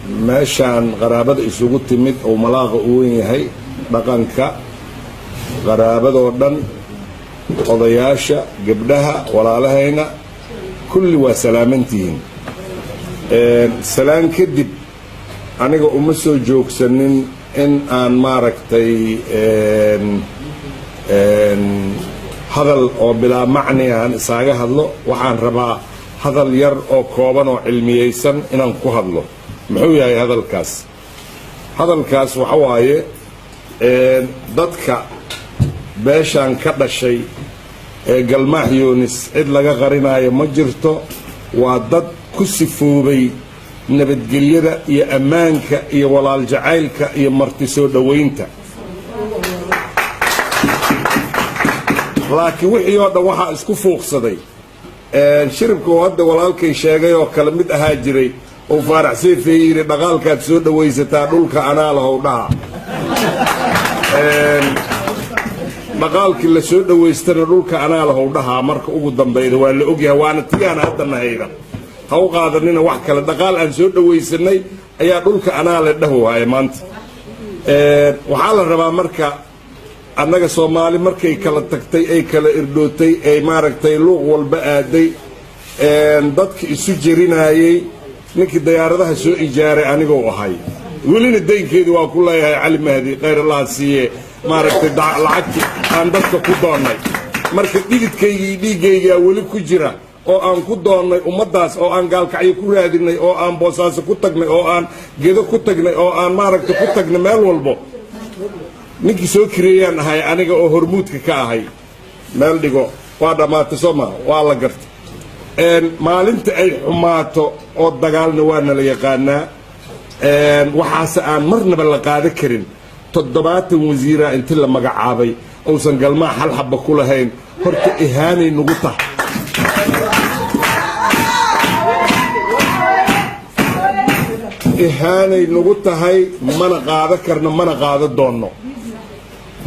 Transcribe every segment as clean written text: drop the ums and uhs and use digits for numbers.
Meeshaan qaraabada isugu timid oo malaaqa u weyn yahay, dhaqanka qaraabadoo dhan, odayaasha, gabdhaha, walaalahayna kulli waa salaamantihiin. Salaan kadib, aniga uma soo joogsanin in aan maaragtay hadal oo bilaa macni aan isaaga hadlo. Waxaan rabaa hadal yar oo kooban oo cilmiyeysan inaan ku hadlo. Muxuu yahay hadalkaas? Hadalkaas waxa waaye, dadka beeshaan ka dhashay ee Galmaax Yoonis cid laga qarinaayo ma jirto. Waa dad ku sifoobay nabadgelyada iyo ammaanka iyo walaal jacaylka iyo marti soo dhowaynta. Laakiin wixii oo dhan waxaa isku fuuqsaday shiribka oo hadda walaalkay sheegay oo kale mid ahaa jiray oo Faarax Seefey yidhi, "Dhaqaalkaad soo dhawaysataa, dhulka anaa lahow." Dhaha dhaqaalkii la soo dhowaystana dhulka anaa lahow dhahaa. Marka ugu dambayda waa la ogyahay, waana tiyaana hadda nahayda. Ha u qaadanina wax kale. Dhaqaal aan soo dhawaysanay ayaa dhulka anaa le dhahohaya maanta. Waxaa la rabaa marka, annaga Soomaali markay kala tagtay, ay kala irdhootay, ay maaragtay luuq walba aaday, dadka isu jerinaayey ninkii dayaaradaha soo ijaaray anigou ahay. Welina daynkeedii waa ku leeyahay. Cali Mahdi khayr Allaha siiye, maaragtay lacagti aan dadka ku doonnay. Marka dhididkaygii, dhiiggaygaa weli ku jira oo aan ku doonnay ummaddaas, oo aan Gaalkacyo ku raadinay, oo aan Boosaaso ku tagnay, oo aan Gedo ku tagnay, oo aan maaragtay ku tagnay meel walbo. Ninkii soo kireeyaan ahay aniga oo hormuudka ka ahay. Meel dhigo, waa dhammaatay. Soo maa waa la gartay? Maalinta ay xumaato oo dagaalna waa nala yaqaanaa. Waxaase aan marnaba la qaada karin 70 wasiiraa inti la magacaabay uusan Galmaa hal xabba ku lahayn. Horta ihaanay nagu tahay, ihaanay nagu tahay. Mana qaado karno, mana qaado doonno.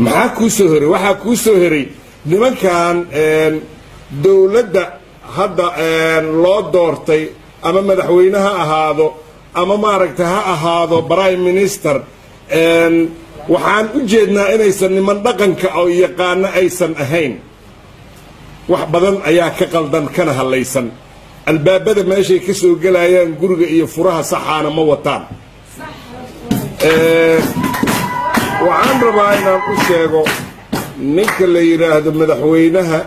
Maxaa kuu soo heray? Waxaa kuu soo heray nimankan dowladda hadda loo doortay, ama madaxweyne ha ahaado ama maaragtay ha ahaado prime minister. Waxaan u jeednaa inaysan niman dhaqanka oo yaqaano aysan ahayn. Wax badan ayaa ka qaldan kana hadlaysan. Albaabada meeshay ka soo gelayaan guriga iyo furaha saxaana ma wataan. Waxaan rabaa inaan u sheego ninka la yidhaahdo madaxweynaha,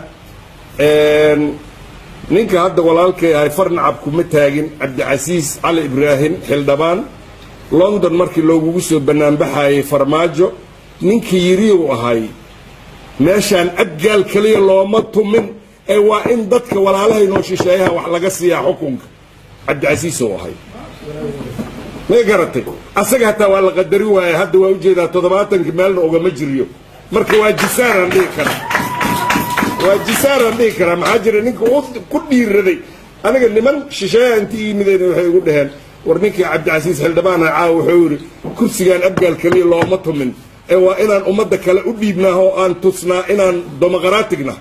ninka hadda walaalkay ahay, farnacab kuma taagin, Cabdicasiis Cali Ibraahim xildhibaan. London markii loogugu soo bannaanbaxayay Farmaajo, ninkii yiriyow ahay, "Meeshaan Abgaal keliya looma tumin ee waa in dadka walaalahaynoo shisheeyaha wax laga siiyaa xukunka," Cabdicasiis oo ahay. May garatay? Asaga hataa waa la qadarin waaya. Hadda waa ujeedaa, 70-kii meelna ugama jiriyo. Marka waa jisaaraan dhihi karaa, waa jisaaraan dhihi karaa. Maxaa jira? Ninka ku dhiiraday. Aniga niman shisheeyaha intii yimideen waxay igu dhaheen, "War ninkii Cabdicasiis xildhibaana caawa wuxuu yidhi kursigaan Abgaal keliya looma tumin ee waa inaan ummadda kale u dhiibnaa oo aan tusnaa inaan demoqraatigna."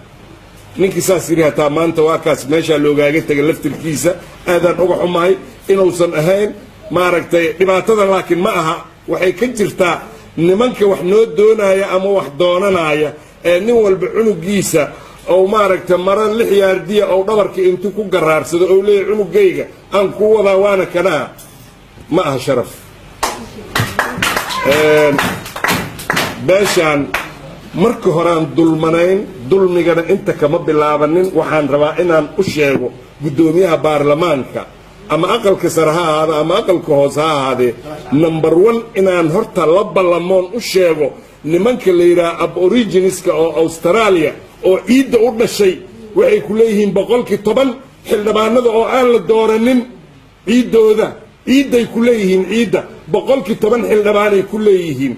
Ninkii saas yidhi hataa maanta waa kaas meeshaa loogaaga tegay laftirkiisa. Aadaan uga xumahay inuusan ahayn maaragtay dhibaatada. Laakiin ma aha, waxay ka jirtaa nimanka wax noo doonaya ama wax doonanaya ee nin walba cunugiisa ou maaragtay mara 6 yaardiya ou dhabarka intuu ku garaarsado ou leeyahy, "Cunugayga aan kuu wadaa waana kanaha." Ma aha sharaf. Beeshaan marka horaan dulmanayn, dulmigana inta kama bilaabanin. Waxaan rabaa inaan u sheego guddoomiyaha baarlamaanka, ama aqalka sare ha ahaado ama aqalka hoose ha ahaadee, number one inaan horta la ballamoon u sheego nimanka la yidhaha aboriginiska oo Australia oo ciidda u dhashay. Waxay ku leeyihiin 10% xildhibaanada oo aan la dooranin. Ciiddooda, ciidday ku leeyihiin, ciidda 10% xildhibaanay ku leeyihiin.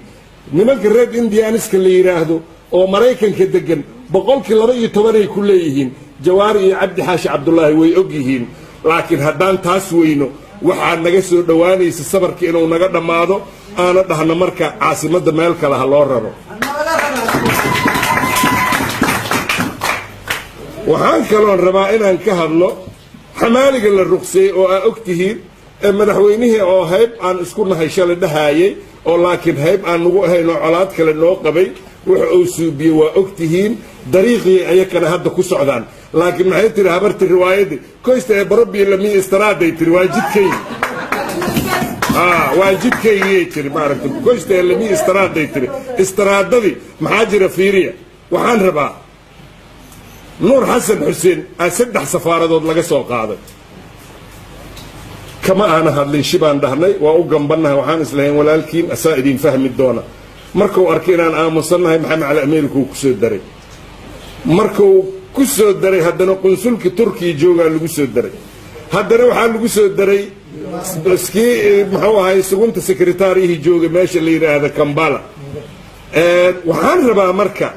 Nimanka reer Indianiska la yidhaahdo oo Maraykanka degan 12% ku leeyihiin. Jawaari iyo Cabdi Xaashi Cabdulaahi way og yihiin. Laakiin haddaan taas weyno, waxaa naga soo dhowaanaysa sabarka inuu naga dhammaado, aana dhahno marka caasimadda meel kale ha loo raro. Waxaan kaloon rabaa inaan ka hadlo xamaaliga la ruqseeyey oo aa og tihiin. Madaxweynihii oo hayb aan isku nahay shalay dhahaayay, oo laakiin hayb aan nagu ahayn oo colaad kale noo qabay, wuxa uu suubiyey waa og tihiin. Dariiqii ayakana hadda ku socdaan. Laakiin maxay tiri habarti riwaayadii? "Questa è proprio la mia strada," tiri. Waa jidkaygi, waa jidkaygiyay tiri. Maaragtay, "Questa è la mia strada," tiri. Istraadadii maxaa jira? Fiiriya, waxaan rabaa Nuur Xasan Xuseen aa 3 safaaradood laga soo qaaday, kama aana hadlin. Shibaan dhahnay, waa u gambannahay. Waxaan islahayn walaalkiin asaa idin fahmi doona. Markuu arkay inaan aamusannahay, Maxamed Cali Ameerikuu ku soo daray. Markuu ku soo daray, haddana qunsulka Turkiya joogaa lagu soo daray. Haddana waxaa lagu soo daray kii, muxuu ahay, sugunta sekretaariyihii jooga meesha la yidhaahda Kambala. Waxaan rabaa marka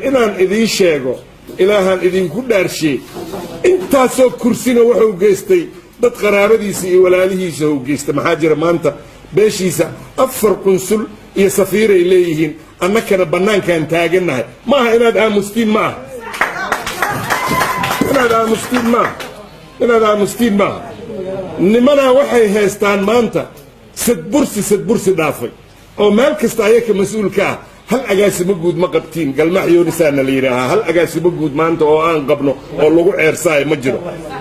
inaan idiin sheego, Ilaahaan idinku dhaarshe, intaasoo kursina wuxuu geystay dad qaraabadiisa iyo walaalihiisa uu geystay. Maxaa jira? Maanta beeshiisa 4 qunsul iyo safiiray leeyihiin, annakana bannaankaan taagannahay. Maaha inaad aamustiin, maaha inaad aamustiin, maaha inaad aamustiin, maaha. Nimanaa waxay haystaan maanta sadbursi, sadbursi dhaafay, oo meel kasta ayaka mas-uul ka ah. Hal agaasimo guud ma qabtiin. Galmax Yoonisaana la yidhaahaa. Hal agaasimo guud maanta oo aan qabno oo lagu ceersaayo ma jiro.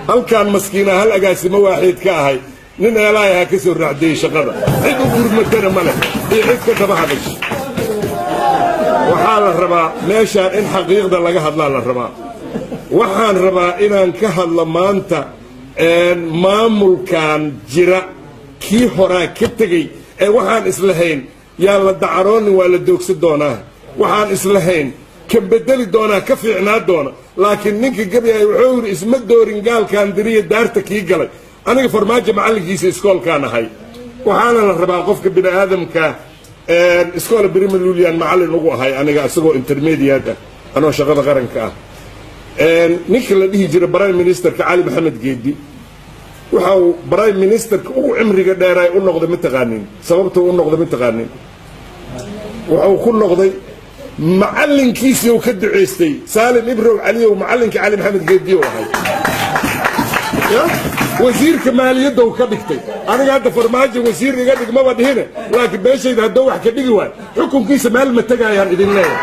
Halkaan maskiina hal agaasimo waaxiid ka ahay, nin eelaayaha ka soo raacdayey shaqada. Cid u gurmatana ma leh iyo cid ka daba hadasha. Waxaa la rabaa meeshaan in xaqiiqda laga hadlaa la rabaa. Waxaan rabaa inaan ka hadlo maanta maamulkan jira, kii horaa ka tegey ee waxaan islahayn yaan la dacaroonin, waa la doogsa doonaa. Waxaan islahayn ka bedeli doonaa, ka fiicnaa doona. Laakiin ninka gabyay wuxuu yidhi: "Isma doorin gaalkan diriya daarta kii galay." Aniga Farmaajo macallinkiisa iskoolkaan ahay. Waxaana la rabaa qofka bini aadamka iskoola Berima Lulian macallin ugu ahay aniga, isagoo intermediate ah, anoo shaqada qaranka ah. Ninka la dhihi jiray prime ministerka Cali Maxamed Geedi, waxa uu prime ministerka ugu cimriga dheeraay u noqday, ma taqaanin sababta u noqday? Ma taqaanin? Wuxuu ku noqday macallinkiisii uu ka duceystay, Saalim Ibrow Caliyow. Macallinka Cali Maxamed Geediyow ahay, wasiirka maaliyadda ka dhigtay. Aniga hadda Farmaajo wasiir iga dhig maba dhihine, laakiin meeshayda hadduu wax ka dhigi waayo, xukunkiisa meel ma tegaayaan idin leeyahay.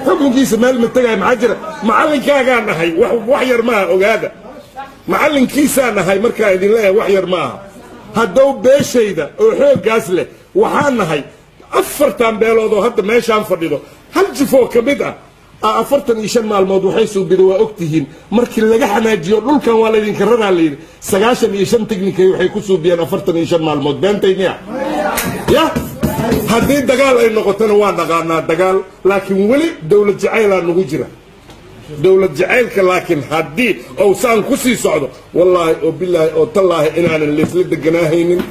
Xukunkiisa meel ma tegaayo. Maxaa jira? Macallinkaagaan ahay. Wax yar maaha, ogaada, macallinkiisaan ahay. Markaa idin leeyahay wax yar maaha. Haddou beeshayda oo xooggaas leh, waxaan nahay 4tan beelood oo hadda meeshaan fadhido, hal jifoo ka mid ah 45 maalmood waxay suubida waa og tihiin. Markii laga xanaajiyo, dhulkan waa laydinka raraa layidhi, 95 technicay waxay ku suubiyeen 45 maalmood. Beentay miya? Ya haddii dagaal ay noqotona waa naqaanaa dagaal, laakiin weli dowlad jacaylaa nagu jira, dowlad jacaylka. Laakiin haddii uu saan ku sii socdo, wallaahi oo bilaahi oo tallaahi inaanan leysla deganaahaynin.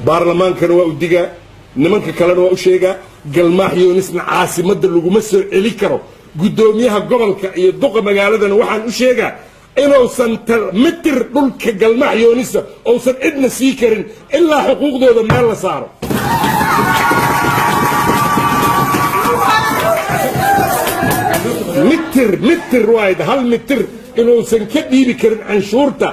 Baarlamaankana waa u digaa, nimanka kalena waa u sheegaa. Galmaax Yoonisna caasimadda laguma soo celi karo. Guddoomiyaha gobolka iyo duqa magaaladana waxaan u sheegaa inuusan mitir dhulka Galmaax Yoonisa uusan cidna sii karin ilaa xuquuqdooda meel la saaro. Mitir, mitir waay, hal mitir inuusan ka dhiibi karin canshuurta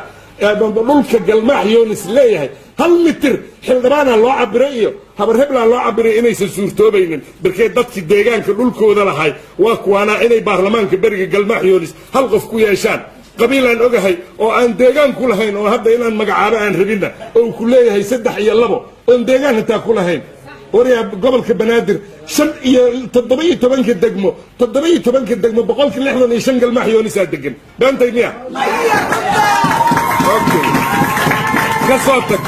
dhulka Galmaax Yoonis leeyahay. Hal mitir xildhibaana loo cabiray iyo habarheblaa loo cabiray inaysan suurtoobaynin. Barkee dadkii deegaanka dhulkooda lahay waa kuwaanaa inay baarlamaanka beriga Galmaax Yoonis hal qof ku yeeshaan. Qabiilaan ogahay oo aan deegaan ku lahayn, oo hadda inaan magacaabo aan rabinna, oo ku leeyahay 3 iyo 2, oon deegaan hataa ku lahayn. Waryaa, gobolka Banaadir 5 iyo 17-ka degmo, 17-ka degmo 65% Galmaax Yoonisaa degan. Beentay miya? Okay, ka soo tag.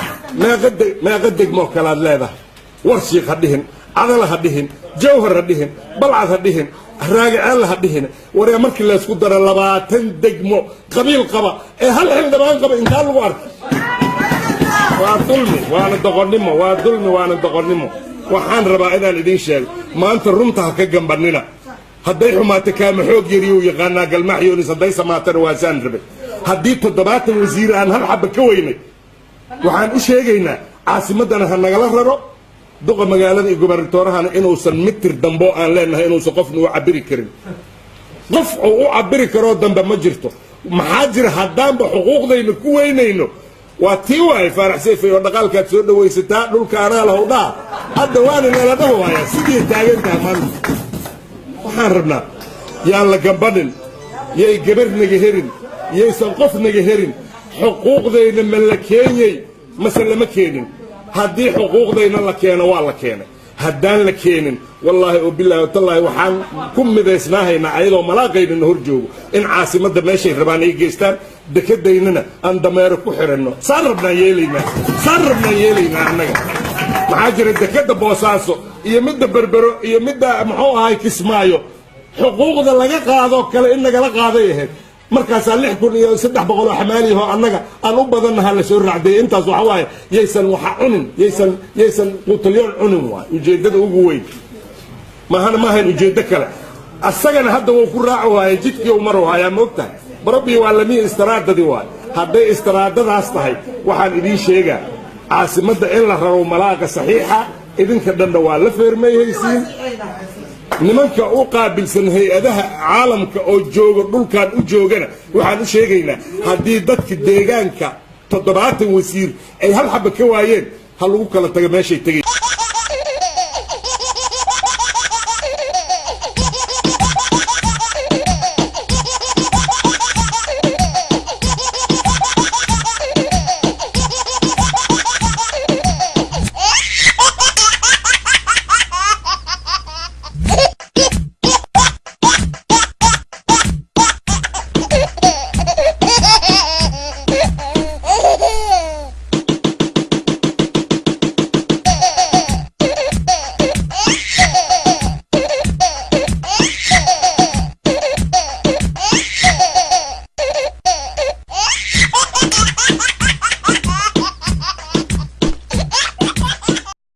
Meeqa degmoo kalaad leedahay? Warshiiq ha dhihin, Cadala ha dhihin, Jawhar ha dhihin, Balcad ha dhihin, Raagaceella ha dhihin. Waryaa, markii laysku daro 20 degmo qabiil qaba ee hal xildhibaan qaba, intaa lagu arkay? Waa dulmi, waana doqonnimo. Waa dulmi, waana doqonnimo. Waxaan rabaa inaan idiin sheego maanta, runta ha ka gambannina. Hadday xumaato kaama xoog yariyuu yaqaanaa Galmaax Yoonis, hadday samaatana waasaan rabay. Haddii 70 wasiir aan hal xaba ka weynay, waxaan u sheegaynaa caasimaddana ha nagala raro, duqa magaalada iyo gobarnatoorahana inuusan mitir dambo aan leenahay inuusan qofna u cabiri karin. Qof uu u cabiri karoo dambe ma jirto. Maxaa jira haddaanba xuquuqdayna ku weynayno? Waa tii waay Faarax Seefey oo dhaqaalkaad soo dhawaysataa dhulka anaa lahow dhaha. Hadda waana nala dhaho waaya sidii taagantaha maanta. Waxaan rabnaa yaan la gambanin, yay gabar naga herin, yaysan qof naga herin. Xuquuqdayna ma la keenyey mase lama keenin? Haddii xuquuqdayna la keeno, waa la keenay. Haddaan la keenin, wallaahi oo bilaahi watallaahi, waxaan ku midaysnaahaynaa ayadoo malaaqaynana hor joogo in caasimadda meeshay rabaan ay geystaan, dekadaynana aan dameero ku xiranno. Saan rabnaan yeelaynaa, saan rabnaan yeelaynaa annaga. Maxaa jira dekadda Boosaaso iyo midda Berbero iyo midda muxuu ahay Kismaayo xuquuqda laga qaadoo kale in nagala qaaday ahayd. Markaasaa 6300 oo xamaaliyahoo annaga aan u badannaha la soo raacdeeyey. Intaas waxa waaye yaysan waxa cunin, yaysan quutalyoon cunin. Waay ujeeddada ugu weyn, maahana maahayn ujeeddo kale. Asagana hadda wuu ku raaci waaya, jidkii u maru hayaa. Ma ogtahay barabbii waa lamii istaraadadii waay. Hadday istaraadadaas tahay, waxaan idiin sheegaa caasimadda in la raro malaaqa saxiixa. Idinka dhanna waa la feermayhaysiin. Nimanka u qaabilsan hay-adaha caalamka oo jooga dhulkan u joogana waxaan u sheegaynaa, haddii dadka deegaanka 70 wasiir ay hal xaba ka waayeen, ha lagu kala tago meeshay tegay.